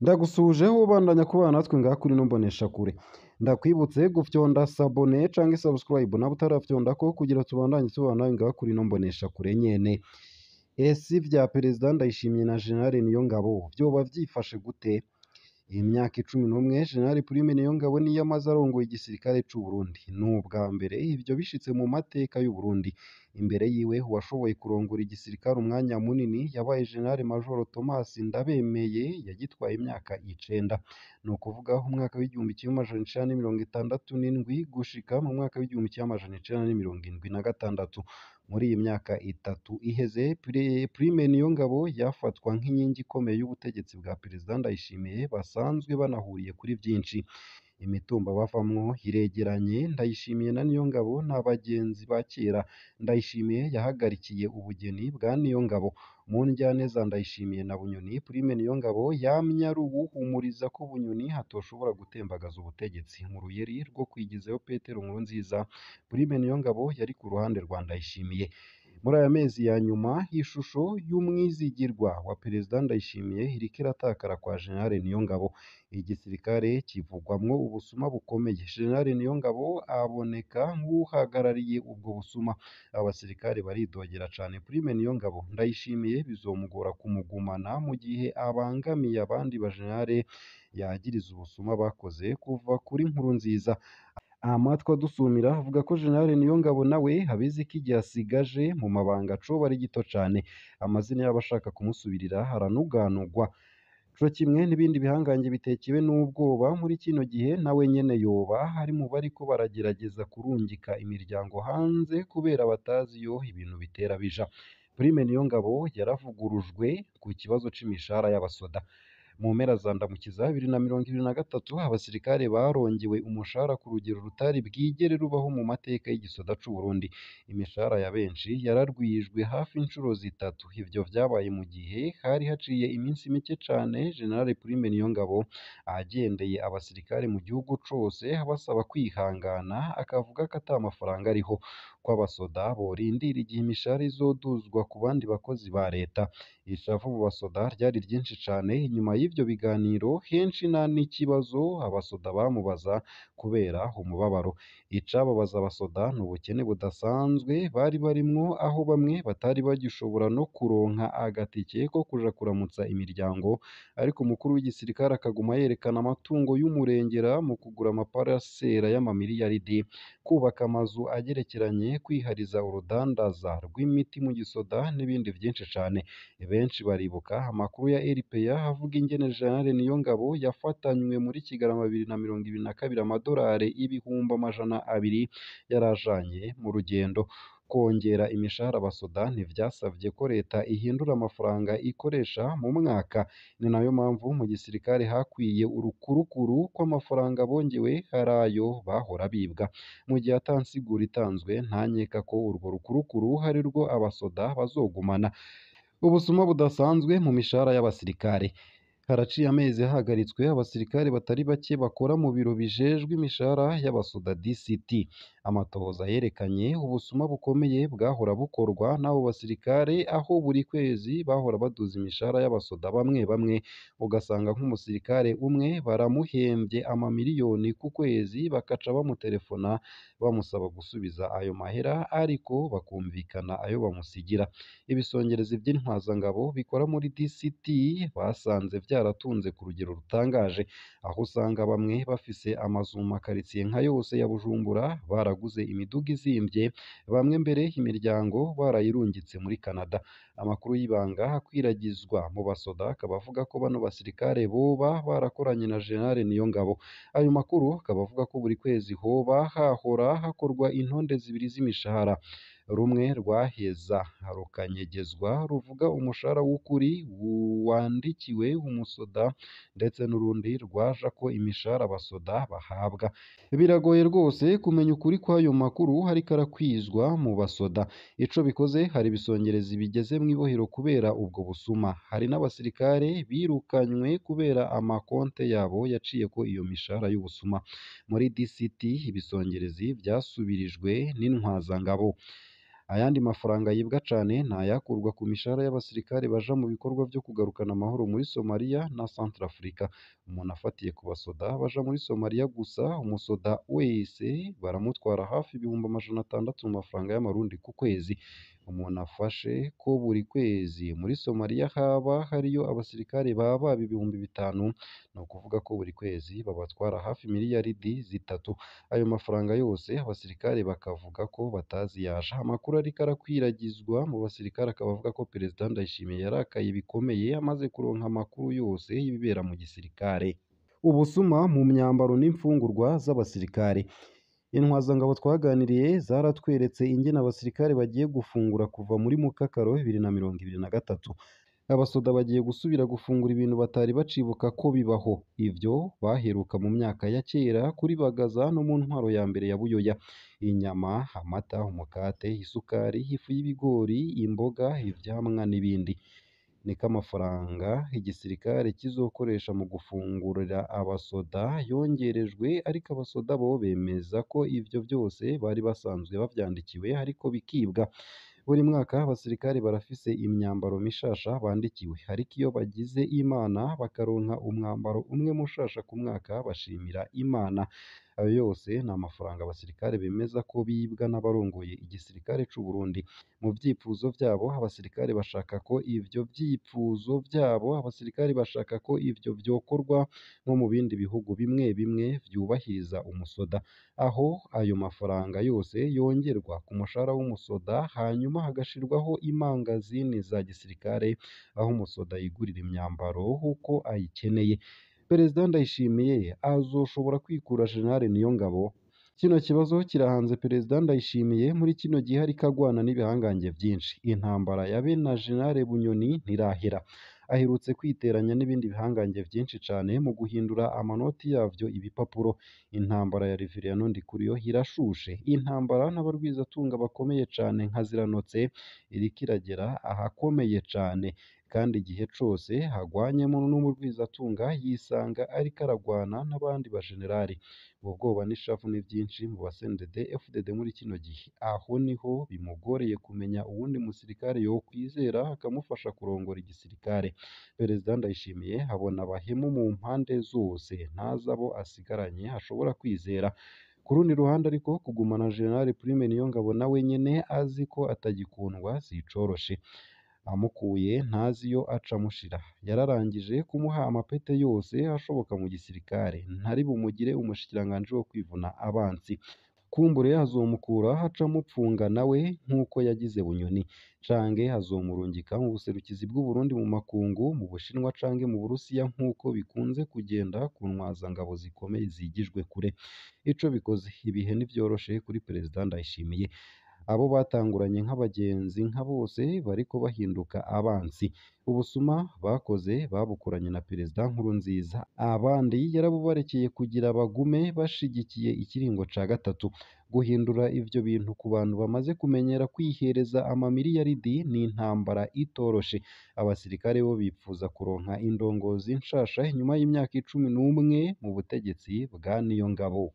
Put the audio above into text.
Ndagusuhujeho ubandanya kubana natwe ngaha kuri ino mboneshakure. Ndakwibutse gufyonda s'abonner canke subscribe nawe utarafyondako kugira tubandanye tubana nawe ngaha kuri ino mboneshakure nyene. Ese ivya Perezida Ndayishimiye na General Niyongabo vyoba vyifashe gute? Imyaka 11 General Prime Niyongabo niyo amaze arongoye igisirikare c'u Burundi. Ni ubwa mbere ivyo bishitse mu mateka y'u Burundi. Imbere yiwe uwashoboye kurongora igisirikare umwanya munini yabaye General Major Thomas Ndabemeye yagitwaye imyaka 9. Ni ukuvuga umwaka w'1967 gushika mu mwaka w'1976. Muri iyi myaka 3 iheze Prime Niyongabo yafatwa nk'inkingi ikomeye y'ubutegetsi bwa Perezida Ndayishimiye basanzwe banahuriye kuri vyinshi. Imitumba bavamwo iregeranye, Ndayishimiye na Niyongabo ni abagenzi ba kera. Ndayishimiye yahagarikiye ubugeni bwa Niyongabo. Mu ndyane za Ndayishimiye na Bunyoni, Prime Niyongabo yamye ari uwuhumuriza ko Bunyoni atoshobora gutembagaza ubutegetsi. Mu ruyeri rwo kwigizayo Petero Nkurunziza, Prime Niyongabo yari ku ruhande rwa Ndayishimiye. Muri aya mezi ya nyuma, ishusho y'umwizigirwa wa Perezida Ndayishimiye iriko iratakara kwa General Niyongabo. Igisirikare kivugwamwo ubusuma bukomeye. General Niyongabo aboneka nk'uhagarariye ubwo busuma. Abasirikare baridogera cane Prime Niyongabo. Ndayishimiye bizomugora kumugumana mu gihe abangamiye abandi bajenerali yagiriza ubusuma bakoze kuva kuri Nkurunziza. Amatwi adusumira avuga ko General Niyongabo nawe abizi ko igihe asigaje mu mabanga coba ari gito cane. Amazina y'abashaka kumusubirira aranuganugwa. Co kimwe n'ibindi bihangange bitekewe n'ubwoba muri kino gihe nawe nyene yoba ari mu bariko baragerageza kurungika imiryango hanze kubera batazi iyo ibintu bitera bija. Prime Niyongabo yaravugurujwe ku kibazo c'imishahara y'abasoda. Mu mpera za Ndamukiza 2023 abasirikare barongewe umushahara ku rugero rutari bwigere rubaho mu mateka y'igisoda c'u Burundi. Imishahara ya benshi yararwijwe hafi incuro 3. Ivyo vyabaye mu gihe hari haciye iminsi mike cane General Prime Niyongabo agendeye abasirikare mu gihugu cose abasaba kwihangana, akavuga ko ata mafaranga ariho, ko abasoda borindira igihe imishahara izoduzwa ku bandi bakozi ba leta. Ishavu mu basoda ryari ryinshi cane. Inyuma y'ivyo biganiro henshi nta n'ikibazo abasoda bamubaza kubera umubabaro. Icababaza abasoda ni ubukene budasanzwe bari barimwo, aho bamwe batari bagishobora no kuronka agatike ko kuja kuramutsa imiryango, ariko umukuru w'igisirikare akaguma yerekana amatungo y'umurengera mu kugura amaparasera y'amamiliyaridi, kubaka amazu agerekeranye, kwihariza urudandaza rw'imiti mu gisoda n'ibindi vyinshi cane. Benshi baribuka amakuru ya RPA avuga ingene General Niyongabo yafatanywe muri Kigarama 2022 amadolari 200,000 yarajanye mu rugendo. Kongera imishahara abasoda ntivyasavye ko leta ihindura amafaranga ikoresha mu mwaka. Ni nayo mpamvu mu gisirikare hakwiye urukurukuru kw'amafaranga bongewe hari ayo bahora bibwa. Mu gihe ata nsiguro itanzwe, ntankeka ko urwo rukurukuru ari rwo abasoda bazogumana. Ubusuma budasanzwe mu mishahara y'abasirikare. Haraciye amezi hahagaritswe abasirikare batari bake bakora mu biro bijejwe imishahara y'abasoda DCT. Amatohoza yerekanye ubusuma bukomeye bwahora bukorwa n'abo basirikare, aho buri kwezi bahora baduza imishahara y'abasoda bamwe bamwe, ugasanga nk'umusirikare umwe baramuhemvye amamiliyoni ku kwezi, bakaca bamutelefona bamusaba gusubiza ayo mahera, ariko bakumvikana ayo bamusigira. Ibisongerezi vy'intwazangabo bikora muri DCT basanze vyaratunze ku rugero rutangaje, aho usanga bamwe bafise amazu mu makaritsiye nka yose ya Bujumbura, baraguze imiduga izimvye, bamwe mbere imiryango barayirungitse muri Canada. Amakuru y'ibanga akwiragizwa mu basoda akaba avuga ko bano basirikare boba barakoranye na General Niyongabo. Ayo makuru akaba avuga ko buri kwezi hoba hahora hakorwa intonde 2 z'imishahara. Rumwe rwaheza rukanyegezwa ruvuga umushahara w'ukuri wandikiwe umusoda, ndetse n'urundi rwajako imishahara abasoda bahabwa. Biragoye rwose kumenya ukuri kw'ayo makuru ariko arakwizwa mu basoda. Ico bikoze hari ibisongerezi bigeze mw'ibohero kubera ubwo busuma. Hari n'abasirikare birukanywe kubera amakonte yabo yaciyeko iyo mishahara y'ubusuma. Muri DCT ibisongerezi vyasubirijwe n'intwazangabo. Ayandi mafaranga yibwa cane ni ayakurwa ku mishahara y'abasirikare baja mu bikorwa vyo kugarukana amahoro muri Somalia na Centrafrica. Umuntu afatiye ku basoda baja muri Somalia gusa, umusoda wese baramutwara hafi 600,000 mu mafaranga y'amarundi ku kwezi. Umuntu afashe ko buri kwezi muri Somalia haba hariyo abasirikare baba 5,000, ni ukuvuga ko buri kwezi babatwara hafi miliyaridi 3. Ayo mafaranga yose abasirikare bakavuga ko batazi yaje. Amakuru ariko arakwiragizwa mu basirikare akaba avuga ko Perezida Ndayishimiye yarakaye bikomeye amaze kuronka amakuru yose y'ibibera mu gisirikare. Ubusuma mu myambaro n'imfungurwa z'abasirikare. Intwazangabo twaganiriye zaratweretse ingene abasirikare bagiye gufungura kuva muri Mukakaro 2023. Abasoda bagiye gusubira gufungura ibintu batari bacibuka ko bibaho. Ivyo baheruka mu myaka ya kera kuri Bagaza no mu ntwaro ya mbere ya Buyoya. Inyama, amata, umukate, isukari, ifu y'ibigori, imboga, ivyamwa n'ibindi. Niko amafaranga igisirikare kizokoresha mu gufungurira abasoda yongerejwe, ariko abasoda bo bemeza ko ivyo vyose bari basanzwe bavyandikiwe ariko bikibwa. Buri mwaka abasirikare barafise imyambaro mishasha bandikiwe, ariko iyo bagize Imana bakaronka umwambaro umwe mushasha ku mwaka bashimira Imana. Ayo yose ni amafaranga abasirikare bemeza ko bibwa n'abarongoye igisirikare c'u Burundi. Mu vyipfuzo vyabo abasirikare bashaka ko ivyo vyipfuzo vyabo abasirikare bashaka ko ivyo vyokorwa nko mu bindi bihugu bimwe bimwe vyubahiriza umusoda, aho ayo mafaranga yose yongerwa ku mushahara w'umusoda, hanyuma hagashirwaho imangazini za gisirikare aho umusoda yigurira imyambaro uko ayikeneye. Perezida Ndayishimiye azoshobora kwikura General Niyongabo? Kino kibazo kirahanze Perezida Ndayishimiye muri kino gihe ariko agwana n'ibihangange vyinshi. Intambara ya be na General Bunyoni ntirahera. Aherutse kwiteranya n'ibindi bihangange vyinshi cane mu guhindura amanoti yavyo ibipapuro. Intambara ya Reverien Ndikuriyo irashushe. Intambara n'abarwizatunga bakomeye cane nka Ziranotse iriko iragera ahakomeye cane, kandi igihe cose hagwanyemo n'umurwizatunga yisanga ariko aragwana n'abandi bajenerali. Ubwo bwoba n'ishavu ni vyinshi mu ba CNDD FDD muri kino gihe. Aho niho bimugoreye kumenya uwundi musirikare yokwizera akamufasha kurongora igisirikare. Perezida Ndayishimiye abona abahemu mu mpande zose, ntazi abo asigaranye ashobora kwizera. Ku rundi ruhande ariko kugumana General Prime Niyongabo nawe nyene azi ko atagikundwa sicoroshe. Amukuye ntazi iyo aca amushira. Yararangije kumuha amapete yose ashoboka mu gisirikare, ntari bumugire umushikiranganji wo kwivuna abansi. Kumbure azomukura aca amupfunga nawe nk'uko yagize Bunyoni, canke azomurungika mu buserukizi bw'Uburundi mu makungu, mu Bushinwa canke mu Burusiya nk'uko bikunze kugenda ku ntwazangabo zikomeye zigijwe kure. Ico bikoze, ibihe ntivyoroshe kuri Perezida Ndayishimiye. Abo batanguranye nk'abagenzi nka bose bariko bahinduka abansi. Ubusuma bakoze babukoranye na Perezida Nkurunziza, abandi yarabubarekeye kugira bagume bashigikiye ikiringo ca gatatu. Guhindura ivyo bintu ku bantu bamaze kumenyera kwihereza amamiliyaridi ni intambara itoroshe. Abasirikare bo bipfuza kuronka indongozi nshasha inyuma y'imyaka 11 mu butegetsi bwa Niyongabo.